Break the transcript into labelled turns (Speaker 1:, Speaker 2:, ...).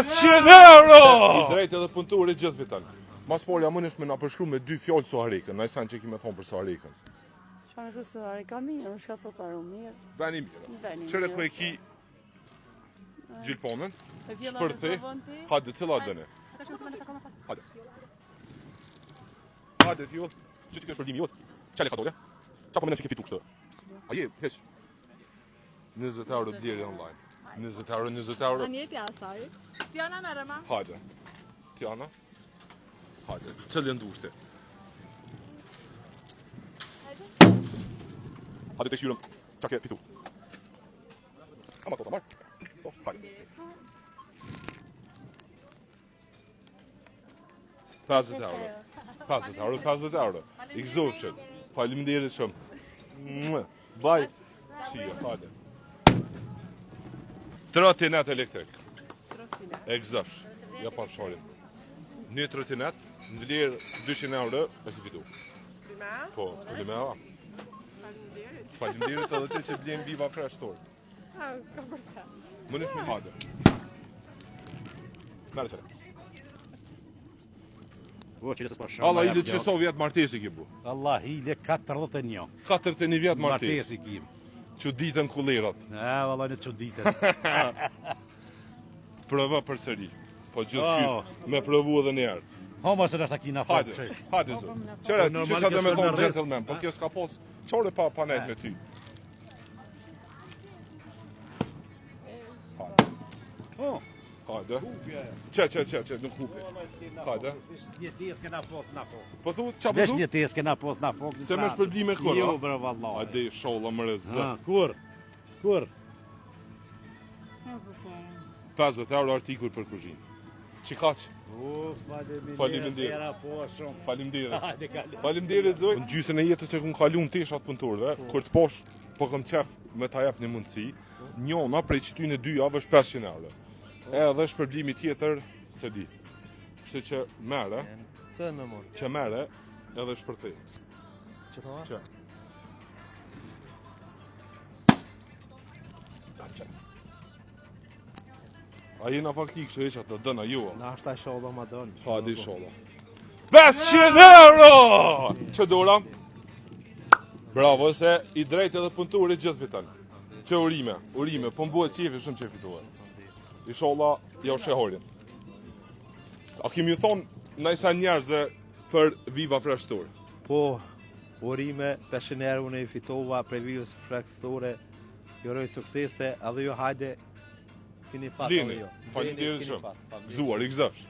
Speaker 1: 500 euro! I drejtë edhe punëtori gjithë fiton. Mas pari, a mundesh me na përshkru me dy fjalë Suharekën, naj sen që ki me thonë për Suharekën.
Speaker 2: Çfarë është Suhareka mirë, është ka përparu mirë.
Speaker 1: Veni mirë.
Speaker 2: Veni
Speaker 1: Qëre
Speaker 2: mirë,
Speaker 1: ku e ki gjilponën,
Speaker 2: E vjella
Speaker 1: shpërthi,
Speaker 2: me provon ti?
Speaker 1: hajde, cila dëne? Hajde. Hajde, fjoll, që që kjo shpërblimi jot? Qale ka dole? Qa po mendon që ke fitu kështu? A je, heq. 20 euro blerje online. 20 euro, 20 euro.
Speaker 3: Tani jepja asaj. Tiana merre ma.
Speaker 1: Hajde. Tiana. Hajde. Cilën dushte? Hajde të kqyrëm. Qa ke fitu? Ama to ta marr. Po, hajde. 50 euro. 50 euro, 50 euro. I gëzofshit. Faleminderit shumë. Mua. Bye. Shija, hajde. Trotinet elektrik. E gëzofsh. Ja pa fsharin. Një trotinet në vlerë 200 euro është i fitu. Po, Primea.
Speaker 3: Faleminderit.
Speaker 1: Faleminderit edhe ti që blen Viva Fresh Store.
Speaker 3: Ha, s'ka përse.
Speaker 1: Më nështë me hajde. Merë qëre.
Speaker 4: Po, që të pa
Speaker 1: Allah, ile që so vjet martesë i ki bu.
Speaker 4: Allah, ile 41.
Speaker 1: 41 vjet martesë.
Speaker 4: Martesë i kim.
Speaker 1: Që ditën kullerat.
Speaker 4: E, valla, në që ditën.
Speaker 1: Prova përsëri. Po gjithë
Speaker 4: Oh.
Speaker 1: qysh me provu edhe një herë.
Speaker 4: Ho, mos e nështë kina
Speaker 1: Hajde,
Speaker 4: fort.
Speaker 1: hajde zot. Qëre,
Speaker 4: Po, normal
Speaker 1: që sa
Speaker 4: kjo
Speaker 1: do me
Speaker 4: s'ka
Speaker 1: thonë
Speaker 4: me rreth.
Speaker 1: gentleman, po kjo s'ka pos, qore pa pa nejt me ty. Hajde.
Speaker 4: Po,
Speaker 1: Hajde. Qe, qe, qe, qe, nuk hupi. Hajde.
Speaker 4: Një tesë kena pos na fok.
Speaker 1: Po thu, qa po
Speaker 4: Vesh
Speaker 1: thu?
Speaker 4: një tesë kena pos na fok.
Speaker 1: Se me shpërblime kur,
Speaker 4: Jo,
Speaker 1: a?
Speaker 4: bre, valla.
Speaker 1: Hajde, sholla më rezë.
Speaker 4: Ha, kur? Kur?
Speaker 1: 50 euro artikull për kuzhinë. Që kaq?
Speaker 4: U, faleminderit.
Speaker 1: Faleminderit.
Speaker 4: Sera po shumë.
Speaker 1: Faleminderit.
Speaker 4: Hajde, kale.
Speaker 1: Faleminderit zoj. Në gjysën e jetës e kum kalu në teshat punëtorëve, kur të posh, po kam qef me ta jap një mundësi. Njona prej qytyne dy javë është 500 euro. Edhe shpërblimi tjetër, se di. Kështu që mere,
Speaker 5: Cë me morë?
Speaker 1: që mere, edhe shpërthej.
Speaker 5: Që po?
Speaker 1: Që? Që? A jena faktik kështu heq atë dëna jo.
Speaker 5: Na është ta sholla ma donë.
Speaker 1: Hadi sholla. 500 euro! Që dora? Bravo, se i drejt edhe punëtori gjithë fiton. Që urime, urime, po mbuhet qefi shumë që fituar. Inshallah, ja u shehorin. A kemi ju thonë najsa njerëzve për Viva Fresh Store?
Speaker 5: Po, urime, 500 euro unë i fitova prej Vivës Fresh Store. Ju uroj suksese, edhe ju hajde keni fat
Speaker 1: Lini,
Speaker 5: edhe ju.
Speaker 1: faleminderit
Speaker 5: Keni
Speaker 1: shumë.
Speaker 5: fat, faleminderit.
Speaker 1: Gëzuar, i gëzofsh.